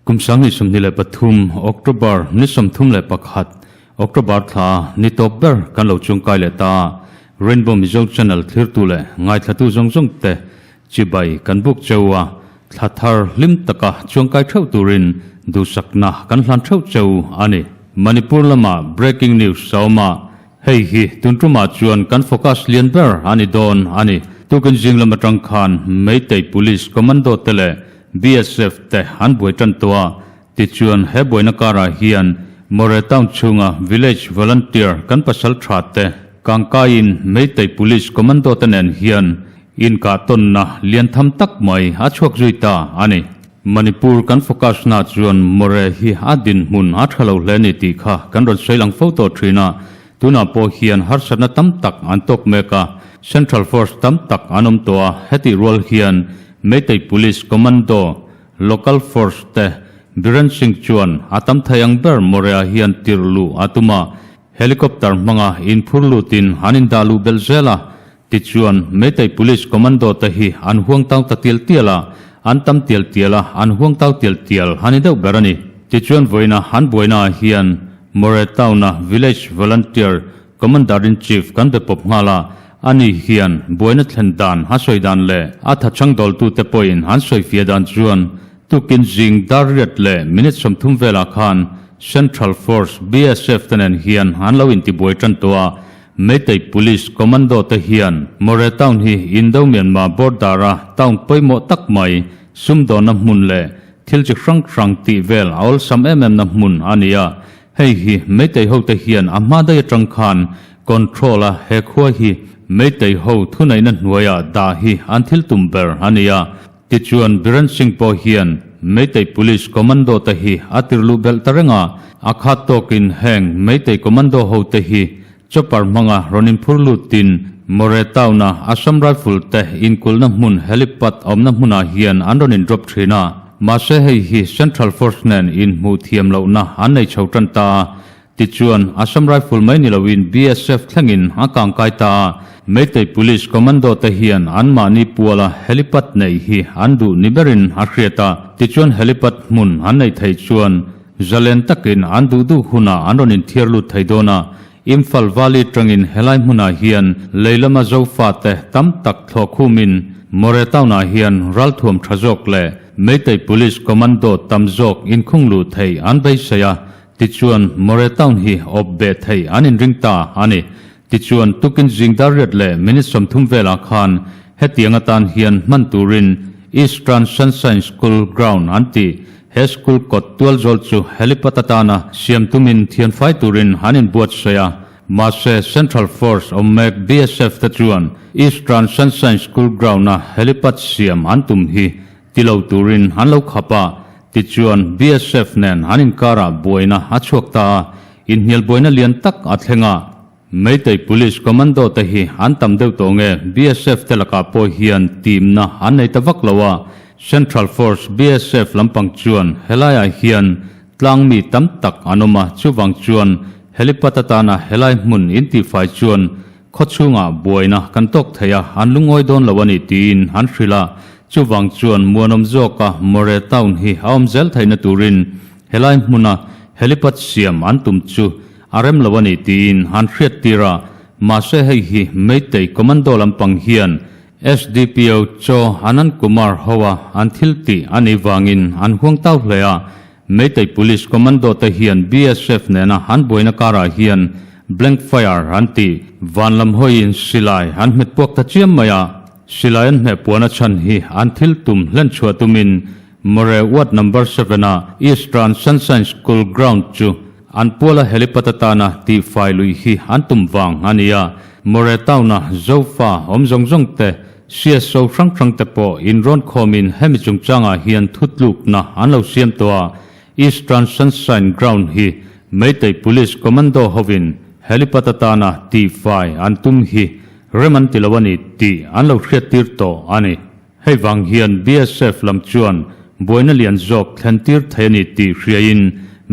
Kum 2023 October ni 31 October thla ni tawp ber kan lo chungkai leh ta a, Rainbow Mizo Channel thlirtu leh ngaithlatu zawng zawng te chibai kan buk cheu a, thla thar hlim taka chuangkai theuh turin duhsakna kan hlan theuh cheu a ni. Manipur lama breaking news a awm a, hei hi tun tumah chuan kan focus lian ber a ni dawn a ni. Tukin zing lam atang khan Meitei Police Commando te leh BSF te an buai tan tawh a, tichuan he buaina karah hian Moreh town chhunga village volunteer kan pasal tha te kangkaiin Meitei Police Commando te nen hian inkah tawnna lian tham tak mai a chhuak zui ta a ni. Manipur kan focus na chuan Moreh hi a dinhmun a tha lo hle ni tih kha kan rawn sawi lang fo tawh thin a, tunah pawh hian harsatna tam tak an tawk mek a, Central Force tam tak an awm tawh a, hetih rual hian Meitei Police Commando, Local Force te Biren Singh chuan a tam thei ang ber Moreh-ah hian tirh luh a tum a, helicopter hmanga inphur lutin an indah luh belh zel a, Tichuan, Meitei Police Commando te hi an huangtau ta tial tial a, an tam tial tial a, an huangtau tial tial a ni deuh ber a ni. Tichuan vawiina an buainaah hian Moreh Town-a Village Volunteer Commander-in-Chief kan be pawp nghal a, ani hian buaina thlen dan a sawi dan leh a thachhang dawltute pawhin an sawifiah dan chuan tukin zing dar riat leh minute 30 velah khan Central Force BSF te nen hian an lo intibuai tan tawh a, Meitei Police Commando te hian Moreh Town hi Indo-Myanmar border a town pawimawh tak mai, sumdawnna hmun leh thil chi hrang hrang tih vel a awlsam em em na hmun a ni a. Hei hi Meitei ho te hian a hma daih atang khan control a he khua hi Meitei ho thuneihna hnuaiah dah hi an thil tum ber a ni a. Tichuan Biren Singh pawh hian Meitei Police Commando te hi a tirluh belh ta reng a, a khat tawkin heng Meitei Commando ho te hi chopper hmanga rawn inphur lutin Moreh Town-a Assam Rifle te inkulhna hmun helipad awmna hmunah hian an rawn in drop thin a. Mahse hei hi Central Force nen inhmuh thiam lohna an nei chho tan ta a, Tichuan, Assam Rifle mai ni loin BSF thlengin a kangkai ta a, Meitei Police Commando te hian anmahni puala helipad neih hi an duh ni berin a hriat a, tichuan helipad hmun an neih theih chuan zalen takin an duh duh hunah an rawn inthiar lut thei dawn a, Imphal Valley tangin helai hmunah hian lei lama Zofate tam tak thlawh khumin Moreh Town-ah hian ralthuam tha zawk leh Meitei Police Commando tam zawk inkhung luh theih an beisei a, Tichuan, Moreh Town hi awp beh theih an inring ta a ni. Tichuan, tukin zing dar riat leh minute 30 velah khan hetiang atan hian hman turin Eastern Sunshine School Ground an ti. He school kawt tual zawl chu helipad atana siam tumin thianfai turin an inbuatsaih a. Mahse, Central Force awm mek BSF te chuan Eastern Sunshine School Ground-a helipad siam an tum hi Ti lo turin an lo khap a, tichuan BSF nen an inkarah buaina a chhuak ta a, inhnial buaina lian tak a thleng a. Meitei Police Commando te hi an tam deuh tawh nge BSF te lakah pawh hian timna an nei ta vak lo a, Central Force BSF lampang chuan helaiah hian tlang mi tam tak an awm a, chuvang chuan helipad atana helai hmun intihfai chuan Khaw chhungah buaina kan tawk thei a, an lungawi dawn lo a ni tiin an hrilh a. Chuvang chuan muanawm zawka Moreh Town hi a awm zel theihna turin helai hmuna helipad siam an tum chu a rem lo a ni tiin an hriattir a. Mahse hei hi Meitei Commando lampang hian SDPO Cho Anand Kumar hoa an thil tih a nih vangin an huang tau hle a. Meitei Police Commando te hian BSF nena an buaina karah hian blank fire an tih van lam hawiin silai an hmet puak ta chiam mai a, silai an hmeh puan a chhan hi an thil tum hlen chhuah tumin Moreh Ward Number 7 a Eastern Sunshine School Ground chu an puala helipad atana tihfai luih hi an tum vang a ni a, Moreh Town-a Zofa awm zawng zawng te CSO hrang hrang te pawh inrawn khawmin hemi chungchangah hian thutlukna an lo siam tawh a, Eastern Sunshine Ground hi Meitei Police Commando hovin helipad atana tihfai an tum hi rem an ti lo a ni tih an lo hriattir tawh a ni. Hei vang hian BSF lam chuan buaina lian zawk thlentir thei a ni tih hriain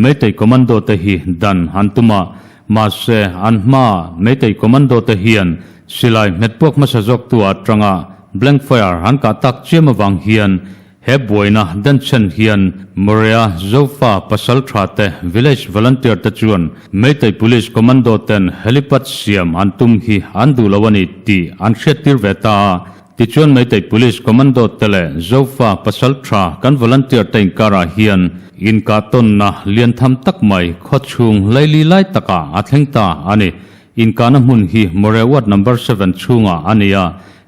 Meitei Commando te hi dan an tum a, mahse an hmaa Meitei Commando te hian Silai hmet puak hmasa zawk tu atanga blank fire an kah tak chiam avang hian He buaina denchhen hian Morea Zofa pasaltha te village volunteer te chuan Meitei Police Commando ten helipad siam an tum hi an duh lo a ni tih an hriattir ve ta a. Tichuan Meitei Police Commando te leh Zofa pasaltha kan volunteer te inkarah hian inkahtawnna lian tham tak mai khawchhung laili lai takah a thleng ta a ni. Inkahna hmun hi More Ward Number 7 chhungah a ni a,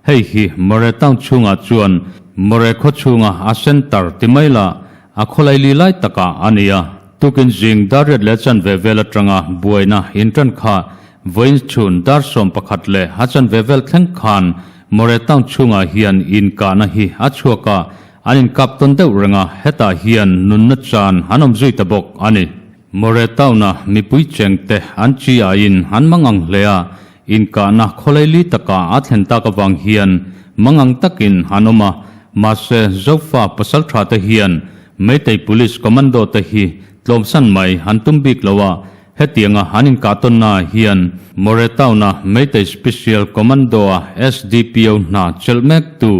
hei hi More Town chhungah chuan More khaw chhunga a centre ti mai lah a khawlaili lai takah a ni a. Tukin zing dar riat leh chanve vel atanga buaina intan kha vawiin chhun dar 11 leh a chanve vel thleng khan More Town chhungah hian inkahna hi a chhuak a, an inkap tawn deuh reng a, hetah hian nunna chan an awm zui ta bawk a ni. More Town-a mipui chengte an chi aiin an mangang hle a, inkahna khawlaili taka a thlen tak avang hian mangang takin an awm a, mahse Zofa pasaltha te hian Meitei Police Commando te hi tlawmsan mai an tum bik lo a, hetianga an inkah tawnnaah hian More Town-a Meitei Special Commando-a SDPO hna chelh mektu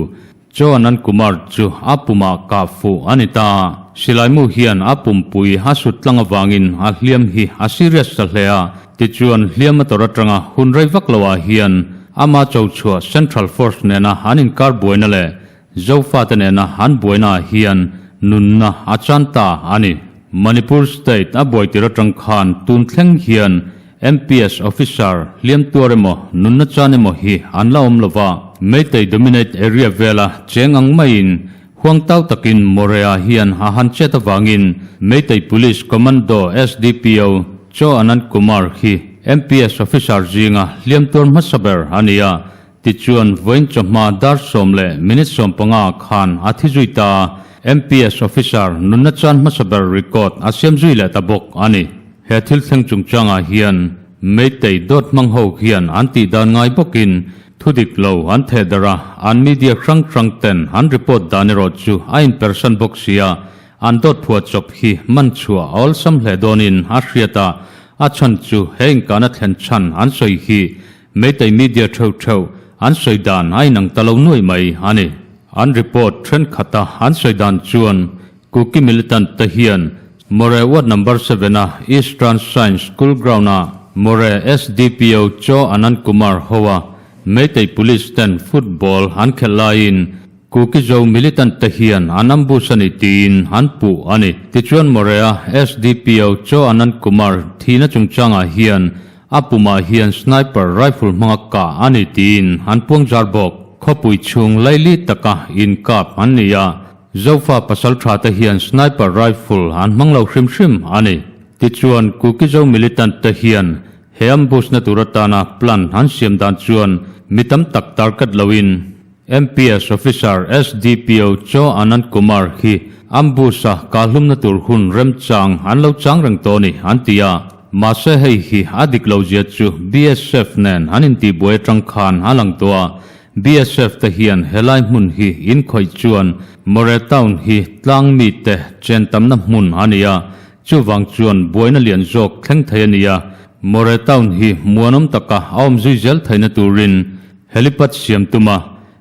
Joanan Kumar chu a pumah kah fuh a ni ta. Silaimu hian a pumpui a sut tlang avangin a hliam hi a serious ta hle a, tichuan hliam a tawrh atanga hun rei vak loah hian ama cho chhuah Central Force nena an inkar buaina leh Zofate nena an buainaah hian nunna a chan ta a ni. Manipur State a buai tir atang khan tun thleng hian MPS officer hliam tuar emaw nunna chan emaw hi an la awm lova, Meitei dominate area vela cheng ang maiin huang tau takin Morea hian a han chet avangin Meitei Police Commando SDPO Cho Anand Kumar hi MPS officer zinga hliam tuar hmasa ber a ni a, tichuan vawiin chawhma dar 10 leh minute 15 khan a thi zui ta. MPS officer nunna chan hmasa ber record a siam zui leh ta bawk a ni. He thil thleng chungchangah hian Meitei dawt hmang ho hian an tih dan ngai bawkin thu dik lo an theh darh a, an media hrang hrang ten an report dan erawh chu a inpersan bawk sia, an dawt phuah chawp hi man chhuah a awlsam hle dawnin a hriat a, a chhan chu he inkahna thlen chhan an sawi hi Meitei media theuh theuh an sawi dan a inang ta lo nuai mai a ni. An report thenkhat a an sawi dan chuan Kuki militant te hian More Ward Number 7 a Eastern Science School Ground a More SDPO Cho Anand Kumar ho a Meitei Police ten football an khelh laiin Kuki Zo militant te hian an ambush a ni tiin an puh a ni. Tichuan More a SDPO Cho Anand Kumar thihna chungchangah hian a pumah hian sniper rifle hmanga kah a ni tiin an puang zar bawk. Khawpui chhung laili taka inkap an ni a. Zofa pasal tha te hian sniper rifle an hmang lo hrim hrim a ni. Tichuan Kuki-Zo militant te hian he ambush na tur atana plan an siam dan chuan mi tam tak target loin MPS officer SDPO Cho Anand Kumar hi ambush a kahlumna tur hun remchang an lo chang reng tawh a ni an ti a. Mahse hei hi a dik lo zia chu BSF nen an intihbuai atang khan a lang tawh a. BSF te hian helai hmun hi inkhawih chuan More Town hi tlang mite chen tamna hmun a ni a, chuvang chuan buaina lian zawk thleng thei a ni a. More Town hi muanawm taka a awm zui zel theihna turin helipad siam tuma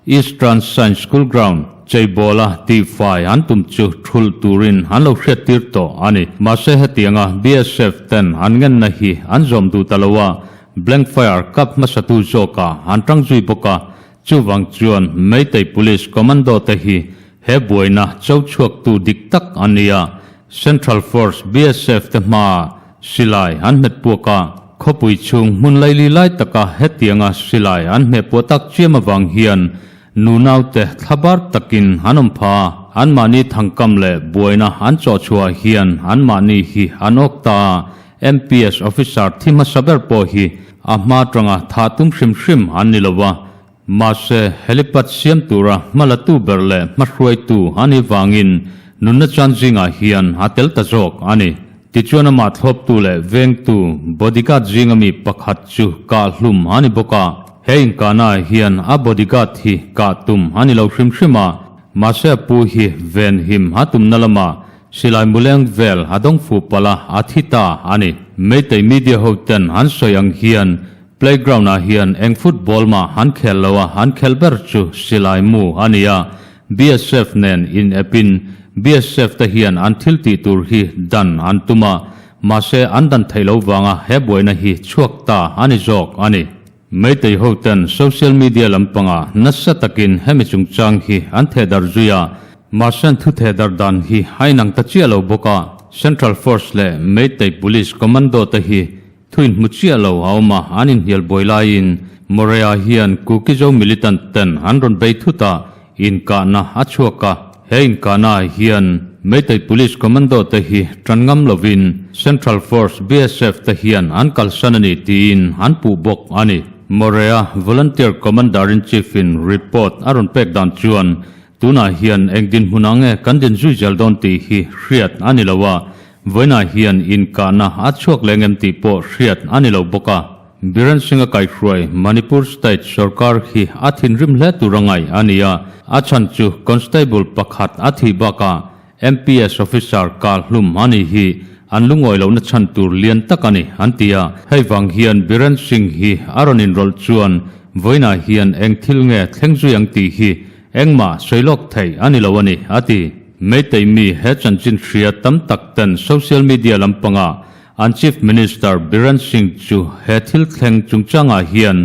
Eastern Science School Ground cheibawla tihfai an tum chu thulh turin an lo hriattir tawh a ni. Mahse hetianga BSF ten an ngenna hi an zawm duh ta lo a, Blank fire kap hmasatu zawkah an tang zui bawk a, chuvang chuan Meitei Police Commando te hi he buaina cho chhuaktu dik tak an ni a, Central Force BSF te hmaah silai an hmet puak a, khawpui chhung hmun laili lai taka hetianga silai an hmeh puah tak chiam avang hian nunaute thlabar takin an awm pha a, anmahni thangkam leh buaina an chawhchhuah hian anmahni hi an awk ta a. MPS officer thi hmasa ber pawh hi a hma atanga thah tum hrim hrim an ni lo a, mahse helipad siam tura hma la tu ber leh hma hruaitu a nih vangin nunna chan zingah hian a tel ta zawk a ni. Tichuan amah thlawptu leh vengtu bodyguard zinga mi pakhat chu kah hlum a ni bawk a, he inkahnaah hian a bodyguard hi kah tum a ni lo hrim hrim a, mahse a pu hi venhim a tumna lamah Silai muleng vel a dawng fuh palh a, a thi ta a ni. Meitei media ho ten an sawi ang hian playground ah hian eng football mah an khel lo a, an khel ber chu silai mu a ni a. BSF nen in epin BSF te hian an thil tih tur hi dan an tum a, mahse an dan theih lo vanga he buaina hi chhuak ta a ni zawk a ni. Meitei ho ten social media lampanga nasa takin hemi chungchang hi an thehdarh zui a, mahse an thu thehdarh dan hi a inang ta chiah lo bawk a, Central Force leh Meitei Police Commando te hi Thu inhmu chiah lo a awm a, an inhnial buai laiin Morea hian Kuki-Zo militant ten an rawn bei thut a, inkahna a chhuak a. He inkahna ah hian Meitei Police Commando te hi tan ngam lovin Central Force BSF te hian an kalsan a ni tiin an puh bawk a ni. Morea Volunteer Commander-in-Chief in report a rawn pek dan chuan tunah hian eng dinhmun ah nge kan din zui zel dawn tih hi hriat a ni lo a, Vawiinah hian inkahna a chhuak leng em tih pawh hriat a ni lo bawk a. Biren Singh-a kaihhruai Manipur State sorkar hi a thinrim hle tur a ngaih a ni a, a chhan chu Constable pakhat a thih bakah MPS officer kah hlum a nih hi an lungawi lohna chhan tur lian tak a ni an ti a. Hei vang hian Biren Singh hi a rawn inrawlh chuan vawiinah hian eng thil nge thleng zui ang tih hi Engmah sawi lawk theih a ni lo a ni, a ti. Meitei mi he chanchin hria tam tak ten social media lampanga an Chief Minister Biren Singh chu he thil thleng chungchangah hian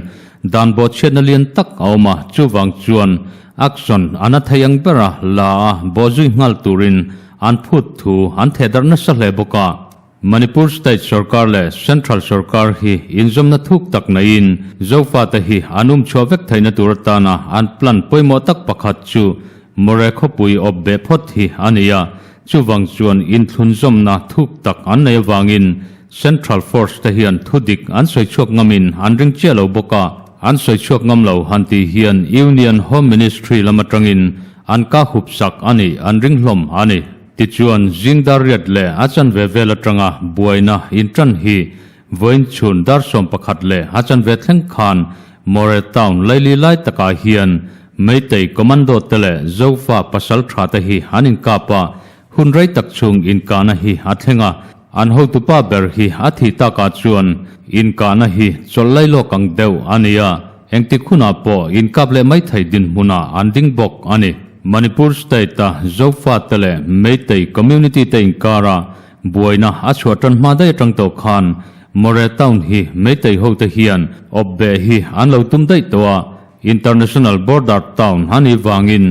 dan bawhchhiatna lian tak a awm a, chuvang chuan action a na thei ang bera la a bawhzui nghal turin an phut thu an thehdarh nasa hle bawk a. Manipur State sorkar leh Central sorkar hi inzawmna thuk tak neiin Zofate hi an um chhuah vek theihna tur atana an plan pawimawh tak pakhat chu Moreh khawpui awp beh phawt hi a ni a, chuvang chuan inthlunzawmna thuk tak an nei avangin Central Force te hian thudik an sawi chhuak ngamin an ring chiah lo bawk a, an sawi chhuak ngam lo han tih hian Union Home Ministry lam atangin an kah hup sak a nih an ring hlawm a ni. Tichuan, zing dar riat leh a chanve vel atanga buaina intan hi vawiin chhun dar 11 leh a chanve thleng khan Moreh Town laili lai takah hian Meitei Commando te leh Zofa pasal tha te hi an inkap a, hun rei tak chhung inkahna hi a thleng a, an hotupa ber hi a thih takah chuan inkahna hi chawlh lai lawk ang deuh a ni a. Engtik hunah pawh inkap leh mai thei dinhmunah an ding bawk a ni. Manipur state-a Zofate leh Meitei community te inkara buaina a chhuah tan hma daih atang tawh khan Moreh town hi Meitei hote hian awp beh hi an lo tum daih tawh a, international border town a nih vangin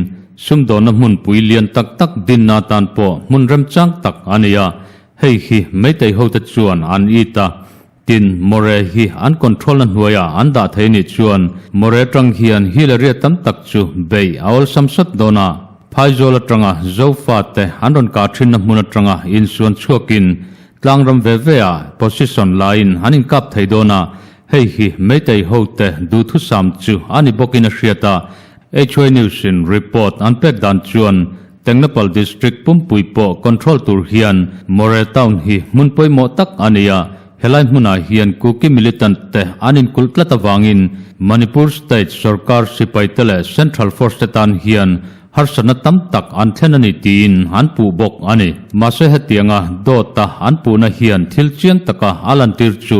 sumdawnna hmunpui lian tak tak dinna atan pawh hmun remchang tak a ni a, hei hi Meitei hote chuan an it a. Tin, Moreh hi an control na hnuaiah an dah thei nih chuan Moreh atang hian hi leh riat tam tak chu beih a awlsam sat dawn a. Phaizawl atanga Zofa te an rawn kah thinna hmun atanga insuan chhuakin tlangram ve ve ah position laiin an inkap thei dawn a, hei hi Meitei ho te duhthusam chu a ni bawkin a hriat a. HY News in report an pek dan chuan Tengnaupal District pumpui pawh control tur hian Moreh town hi hmun pawimawh tak a ni a, helai hmunah hian Kuki militant te an inkulh tlat avangin Manipur state sorkar sipai te leh central force te tan hian harsatna tam tak an thlen a ni tiin an puh bawk a ni. Mahse hetianga dawta an puhna hian thil chiang taka a lantir chu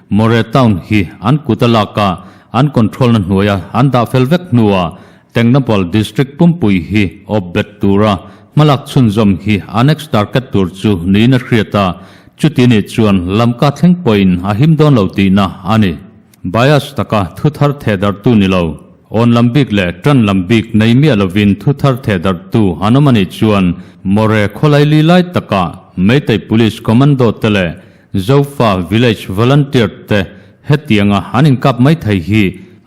Moreh town hi an kut a lak a, an control na hnuaia an dah fel vek hnuah Tengnaupal District pumpui hi awp bet tura hmalak chhunzawm hi annex target tur chu niin a hriat a, chuti nih chuan lamka thleng pawhin a him dawn lo tihna a ni. Bias taka thu thar thehdarhtu ni lo, awn lam bik leh tan lam bik nei miah lovin thu thar thehdarhtu an awm a nih chuan Moreh khawlaili lai takah Meitei Police Commando te leh Zofa Village Volunteer te hetianga an inkap mai thei hi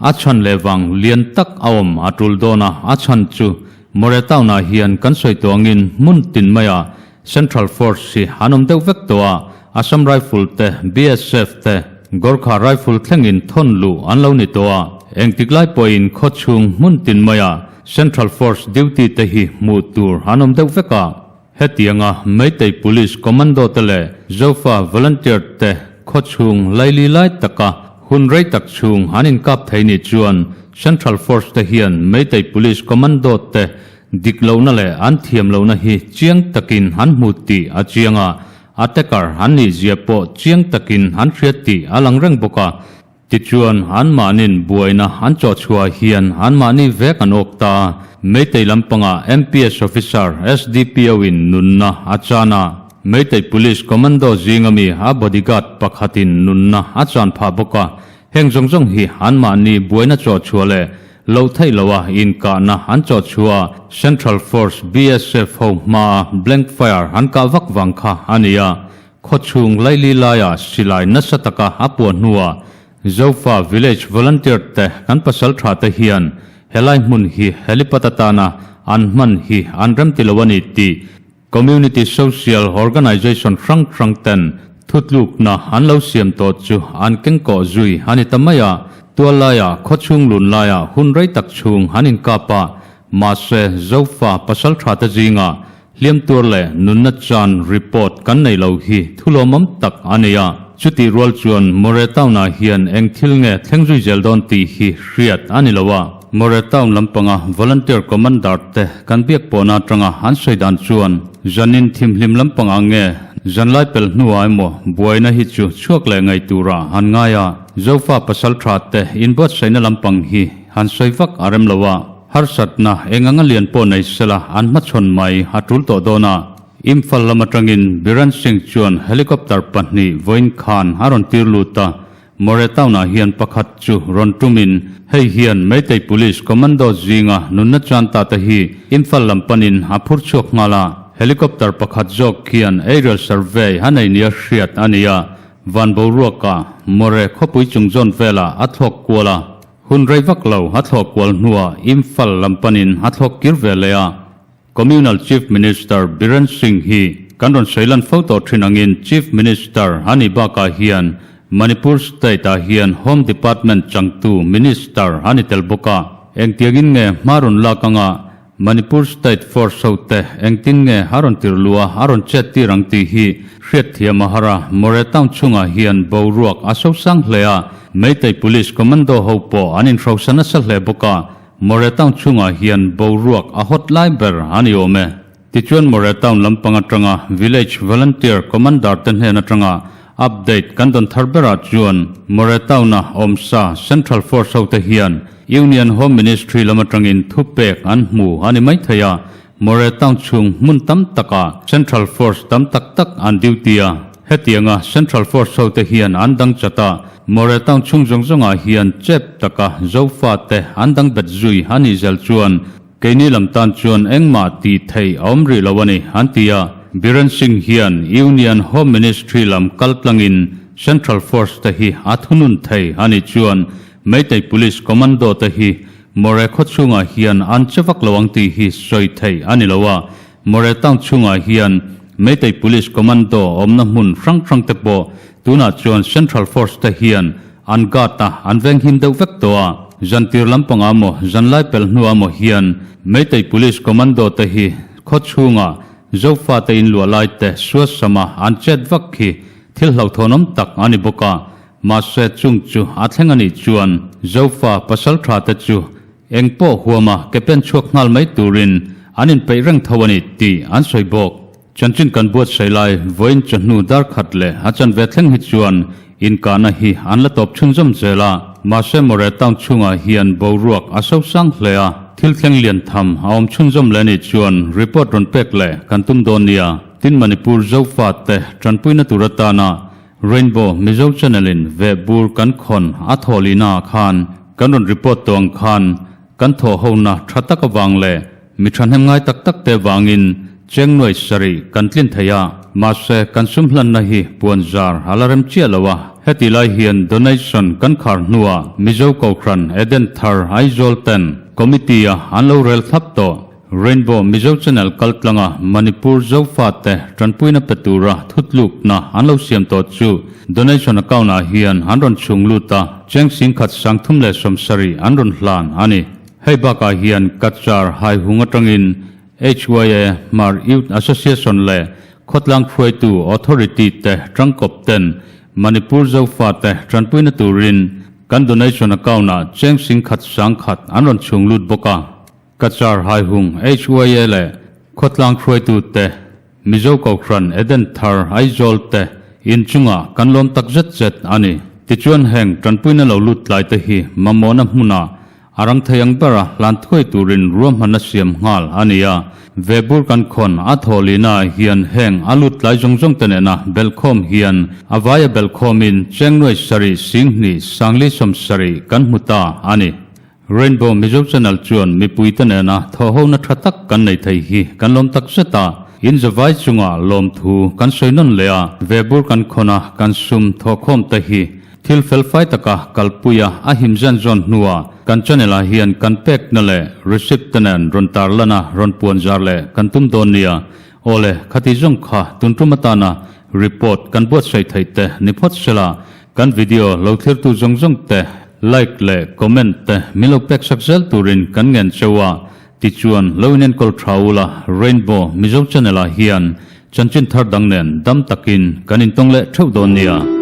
a chhan leh vang lian tak a awm a tul dawn a, a chhan chu Moreh Town ah hian kan sawi tawh angin hmun tin maiah Central Force hi an awm deuh vek tawh a, Assam Rifle te, BSF te, Gorkha Rifle thlengin thawn luh an lo ni tawh a, engtik lai pawhin khawchhung hmun tin maiah Central Force duty te hi hmuh tur an awm deuh vek a. Hetianga Meitei Police Commando te leh Zofa Volunteer te khawchhung laili lai taka hun rei tak chhung an inkap thei nih chuan Central Force te hian Meitei Police Commando te dik lohna leh an thiam lohna hi chiang takin an hmu tih a chiang a, attacker an nih zia pawh chiang takin an hria tih a lang reng bawk a. Tichuan, anmahnin buaina an chawhchhuah hian anmahni vek an awk ta a. Meitei lampangah MPS Officer SDPO in nunna a chan a, Meitei Police Commando zinga mi a bodyguard pakhatin nunna a chan phah bawk a. Heng zawng zawng hi anmahni buaina chawhchhuah leh loh theih loha inkahna an chawhchhuah a, Central Force BSF ho hmaa blank fire an kah vak vang kha a ni a. Khawchhung laili laia silai nasa taka a puah hnuah Zofa Village Volunteer te kan pasal tha te hian helai hmun hi helipad atana an hman hi an remti lo a ni tih Community Social Organization hrang hrang ten thutlukna an lo siam tawh chu an kengkawh zui a ni ta mai a. Tuallaia khawchhung lun laia hun rei tak chhung an inkap a, mahse Zofa pasal tha te zingah Hliam tuar leh nunna chan report kan nei lo hi thulawmawm tak a ni a, chutih rual chuan More Town-ah hian eng thil nge thleng zui zel dawn tih hi hriat a ni lo a. More Town lampanga Volunteer Commander te kan biak pawhna atanga an sawi dan chuan zanin thimhlim lampangah nge zanlai pel hnuah emaw buaina hi chu chhuak leh ngei turah han ngai a, Zofa pasaltha te inbuatsaihna lampang hi han sawi vak a rem lo a. Harsatna eng anga lian pawh nei sela an hmachhawn mai a tul tawh dawn a. Imphal lam atangin Biren Singh chuan helicopter pahnih vawiin khan a rawn tir lut a, More town-ah hian pakhat chu rawn tumin hei hian Meitei Police Commando zinga nunna chan ta te hi Imphal lam panin a phur chhuak nghal a. Helicopter pakhat zawk khian aerial survey a nei nia hriat a ni a, van boruaka More khawpui chung zawn velah a thlawk kual a. Hun rei vak lo a thlawk kual hnuah Imphal lam panin a thlawk kir ve leh a. Communal Chief Minister Biren Singh hi kan rawn sawi lan fo tawh thin angin Chief Minister a nih bakah hian Manipur State ah hian Home Department changtu Minister a ni tel bawk a. Engtiangin nge hma rawn lak anga Manipur State Force ho te engtin nge a rawn tir luh a, a rawn chet tir ang tih hi hriatthiam a har a. More town chhungah hian boruak a sosang hle a, Meitei Police Commando ho pawh an inhrosa nasa hle bawk a, More town chhungah hian boruak a hot lai ber a ni awm e. Tichuan More town lampang atanga Village Volunteer Commander te hnen atanga Update kan dawn thar berah chuan More Town-a awmsa Central Force hote hian Union Home Ministry lam atangin thupek an hmu a ni maithei a, More Town chhung hmun tam takah Central Force tam tak tak an duty a. Hetianga Central Force hote hian an dang chat a, More Town chhung zawng zawngah hian chep taka Zofate an dang bet zui a nih zel chuan Keini lam tan chuan engmah tih theih a awm rih lo a ni, an ti a. Biren Singh hian Union Home Ministry lam kal tlangin Central Force te hi a thunun thei a nih chuan Meitei Police Commando te hi More khaw chhungah hian an che vak lo ang tih hi sawi theih a ni lo a. More town chhungah hian Meitei Police Commando awmna hmun hrang hrang te pawh tunah chuan Central Force te hian An guard a, an veng him deuh vek tawh a. Zantir lampangah maw, zanlai pelh hnuah maw hian Meitei Police Commando te hi khaw chhungah Zofa te inluah lai te suasama an chet vak khi thil hlauhthawnawm tak a ni bawk a. Mahse chung chu a thleng a nih chuan Zofa pasaltha te chu eng pawh huama ke pen chhuak nghal mai turin an inpeih reng tho a ni tih an sawi bawk. Chanchin kan buatsaih lai vawiin chawhnu dar khat leh a chanve thleng hi chuan inkahna hi an la tawp chhunzawm zel a, mahse More town chhungah hian boruak a sosang hle a, thil thleng lian tham a awm chhunzawm leh anih chuan report rawn pek leh kan tum dawn nia. Tin Manipur Zofa te tanpuina tur atana Rainbow Mizo Channel in vehbur kan khawn a thawhlihna ah khan kan rawn report tawh ang khan kan thawhhona tha tak avang leh Mi thahnem ngai tak tak te vangin cheng nuai sarih kan tlin thei a, mahse kan sum hlanna hi puan zar a la rem chiah lo a. Heti lai hian donation kan khar hnuah Mizo Kohhran Eden Thar Aizawl ten Committee a an lo rel thlap tawh. Rainbow Mizo Channel kaltlanga Manipur Zofate tanpuina pe tura thutlukna an lo siam tawh chu donation account ah hian an rawn chhung lut a, cheng singkhat 370 an rawn hlan a ni. Hei bakah hian Kachar haihung atangin HYA Hmar Youth Association leh Khawtlang hruaitu Authority te tangkawp ten Manipur Zofa te tanpuina turin kan donation account ah cheng singkhat sangkhat an rawn chhung lut bawk a. Kachar haihung HYA leh Khawtlang hruaitu te Mizo Kohhran Eden Thar Aizawl te inchungah kan lawm tak zet zet a ni. Tichuan heng tanpuina lo lut tlai te hi mamawhna hmunah a rang thei ang bera hlan thuai turin ruahmanna siam nghal a ni a. Vebur kan khawn a thawhlihna ah hian heng a lut tlai zawng zawng te nena belhkhawm hian a vaia belhkhawmin chengnuai sarih singhnih sangli 70 kan hmu ta a ni. Rainbow Mizo Channel chuan mipuite nena thawhhona tha tak kan nei thei hi kan lawm tak zet a, in zavai chunga lawmthu kan sawi nawn leh a, vebur kan khawn a, kan sum thawhkhawm te hi thil felfai taka kalpuia a him zen zawn hnua kan channel ah hian kan pekna leh receipt te nen rawn tarlan a rawn puan zar leh kan tum dawn nia. Awle, khati zawng kha tun tum atana report kan buatsaih theih te ni phawt sela, Kan video lo thlirtu zawng zawng te like leh comment te min lo pek sak zel turin kan ngen cheu a, tichuan lo in enkawl tha ula Rainbow Mizo channel ah hian chanchin thar dang nen dam takin kan intawng leh theuh dawn nia.